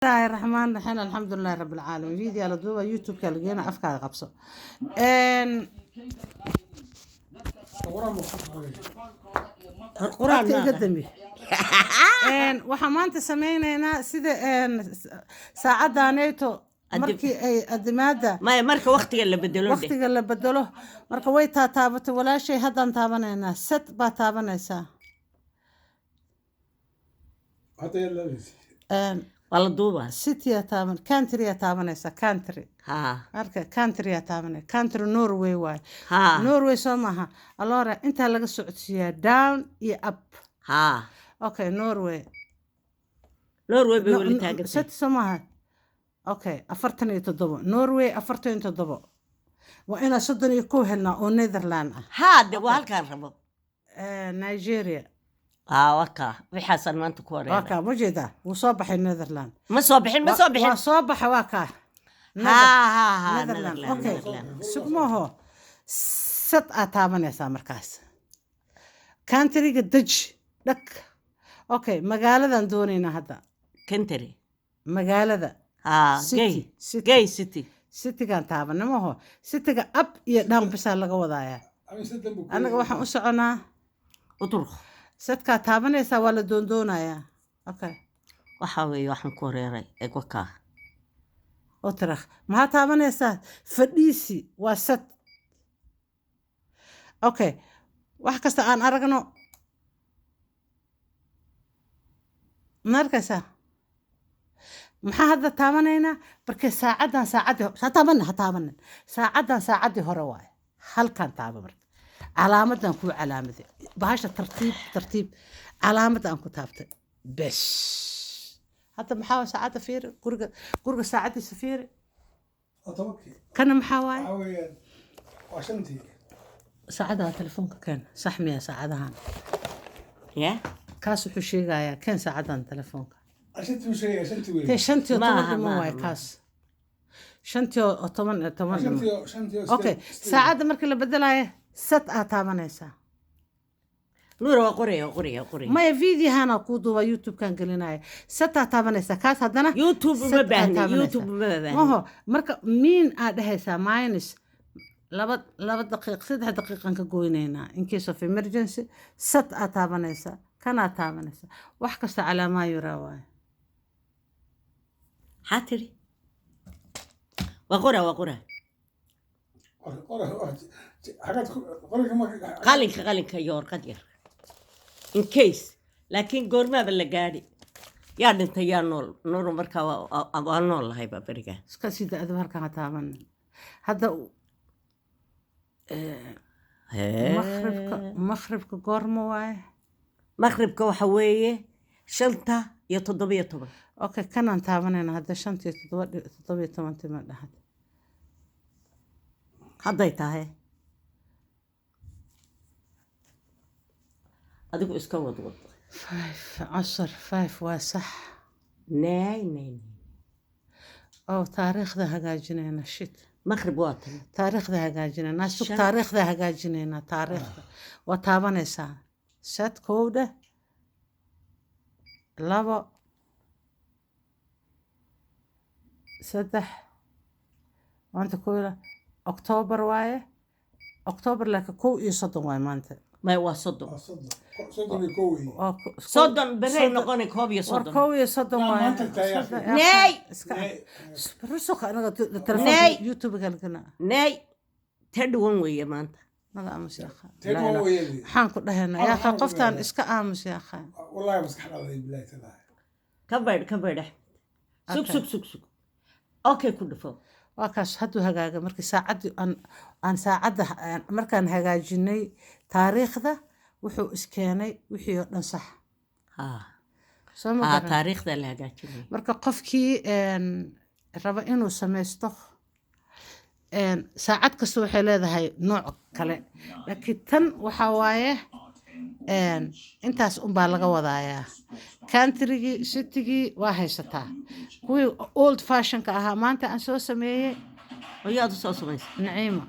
Bismillaahi raxmaan raxiim, alxamdulilaahi rabbil caalamiin. Video la duuba, YouTube-ka la geena, afkaaga qabso. Quraan. Codka iga dambi. Waxaan maanta sameyneynaa sida saacadaaneeto markii ay adimaada Maya, marka waqtiga la bedelo dheh. Waqtiga la bedelo marka way taataabatay walaashay. Haddaan taabanaynaa, set baa taabanaysaa. Waa la duubaa. Citya taaban, countrya taabanaysaa, country. Marka countrya taabanay, country Norway waaye. Norway soo maaha? Allora intaa laga socodsiiyaa down iyo up. Okay, Norway. Norway bay weli taagantay. Set soo maaha? Okay, 47, Norway 47. Waa inaa 31 helnaa oo Netherland ah. De waa halkaan rabo. Nigeria. Waa kaa wixaasaan maanta ku Waa wareeray. kaa ma jeedaa, wuu soo baxay Netherland. Ma soo bixin, ma soo bixin. Waa soo baxa, waa kaa. ha ha ha Netherland. Netherland. Okay. Netherland. Sugmaho, set aad taabanaysaa markaas, countryga deji dhag. Okay, magaaladan doonaynaa hadda. Country. Magaalada. City, gay city. Gay city. Citygan taabana maho, cityga up iyo down bisaa laga wadayaa. Annaga waxaan u soconaa Uturq. Setkaa taabanaysaa, waa la doondoonayaa. Okay. Waxaa weeye waxaan ku wareeray egwakaa. Utrecht maxaa taabanaysaa? Fadhiisi waa set. Okay, wax kasta aan aragno ma arkaysaa? Maxaa hadda taabanaynaa? Marka saacaddan saacaddii ha taabanin, ha taabanin. Saacaddan saacaddii hore waaye. Halkan taaba marka, calaamadan kuu calaamaday bahasha, tartiib tartiib calaamadda aan ku taabtay bes. Hadda maxaa waay saacadda? Fiiri guriga, guriga saacaddiisa fiiri. Kana maxaa waaye? Saacadaha telefoonka keen. Sax miya saacadahan? Ya. Kaas wuxuu sheegayaa, keen saacadan telefoonka. Tee shantii oo Maaha, toban dhimo maaha, waaye. Maaha. Kaas shantii oo toban iyo toban dhimo. Okay, saacadda markii la bedelaayo set aad taabanaysaa. Nuura, waa qoraya, waa qoraya, waa qoraya. Maya, videohana kuu duuba, YouTube-kan gelinaya. Set aad taabanaysaa kaas haddana. YouTube uma Set aad baahni. taabanaysaa. YouTube uma baahni. Maho, marka miin aad dhehaysaa minus laba, 2 daqiiq, 3 daqiiqan ka goynaynaa in case of emergency. Set aad taabanaysaa, kanaad taabanaysaa, wax kasta calaamaa yuraa waaye. Maxaa tiri? Waa qora, waa qora. Qalinka, qalinka iyo warqad yar in case. Laakiin goormaaba la gaadhi? Yaa dhintay, yaa nool? Nuuru, markaa waa nool lahayba berigaa. Iska sii da-da, halkan ha taaban hadda. Maqribka, maqribka goorma waaye? Maqribka waxa weeye 5:17. Okay, kanaan taabanayna hadda, shantii toddoba 17 tima dhahad. Hadday tahay adigu iska wadwad. 5, casar 5 waa sax. Nay, nay, nay. Oo taariikhda hagaajinayna, shit. Maqrib waa tan. Taariikhda hagaajinayna, sug. Shan. Taariikhda hagaajinayna, taariikhda waa taabanaysaa. Set kow dheh, labo, saddex. Maanta kow Octoobar waaye, Octoobar, laakiin 31 waaye maanta. May, waa 30. Waa 30 berey noqonay, koob iyo War soddon. 31 Yaa waaye. maanta tahay. Nay. Iska Nay. rusuqa anaga Nay. telefoonka YouTube-ga galgana. Nay, 31 weeye maanta. Naga aamus yaakha. Maxaan ku dhahaynaa yaakha? Qoftaan iska aamus yaakha. Ka baydh, ka baydh, Axmed. Sug. Okay. Sug, sug, sug. Okay, ku dhufo. Waa kaas, hadduu hagaaga. Markii saacaddii aan saacadda markaan hagaajinay taariikhda, wuxuu iskeenay wixii oo dhan sax. Soo ma garan? Taariikhda la hagaajinaya. Marka qofkii raba inuu samaysto saacad kasta waxay leedahay nooc kale, laakiin tan waxaa waaye intaas unbaa laga wadayaa. Countrygii, citygii waa haysataa, kuwii old fashionka ahaa maanta aan soo sameeyey. Ayaad u soo samaysa. Naciima.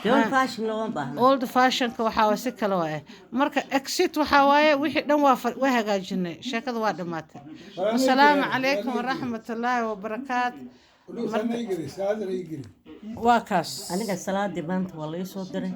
Dee old fashion looma baahna. Old fashionka waxaa waaye si kale waaye. Marka exit waxaa waaye wixii dhan waa hagaajinay, sheekada waa dhammaatay. Wasalaamu calaykum waraxmatullaahi wabarakaat. Saana ii geli, saacadana ii geli. Waa kaas. Aniga salaadii maanta waa laga soo diray.